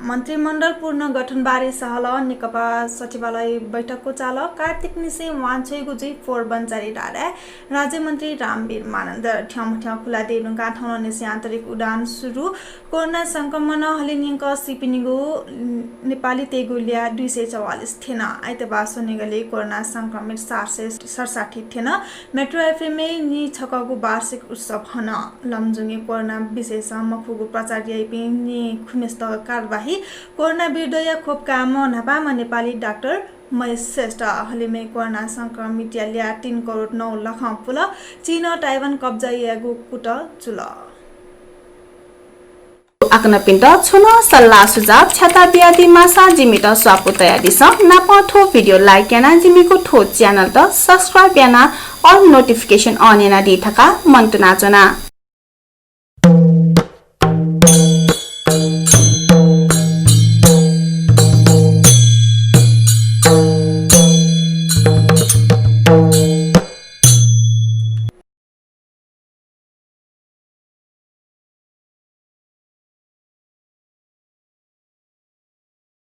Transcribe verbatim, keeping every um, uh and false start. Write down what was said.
मन्त्रीमण्डल पुनर्गठनबारे सहल नेकपा सचिवालय बैठक क्वचाल। कार्तिकनिसें वांछ्वयेगु जुइ फोहोर बञ्चारी धाराय् राज्यमन्त्री रामवीर मानन्धर। थ्यंमथ्यं खुला दये धुंकाः थौंनिसें आन्तरिक उडान सुरु। कोरोना संक्रमण हलिंन्यंक सीपिनिगु नेपालीतय्गु ल्याः दुई सय चौवालिस थ्यन। आइतबाः स्वनिगलय् कोरोना संक्रमित सात सय सतसट्ठी थ्यन। मेट्रो एफएमय् नीछकःगु वार्षिक उत्सव हन। लमजुङय् कोरोना विषयसं मखुगु प्रचार याइपिं नीखुम्हेसित कारवाही। कोरोना विरुद्धया खोप काःम्ह न्हापांम्ह नेपाली डाक्टर महेश श्रेष्ठ। हलिमय् कोरोना संक्रमितया ल्याः तीन करोड नौ लाखं पुल। चीनं ताइवान कब्जा यायेगु कुतः जुल। आकनपिन्त छुं नं सल्लाह सुझाव छ्याता बियादी माःसा जिमित स्वापू तयादिसँ। नापं थ्व video like यानाः जिमिगु थ्व channel त subscribe यानाः all notification on यानादी धकाः मनंतुना च्वना।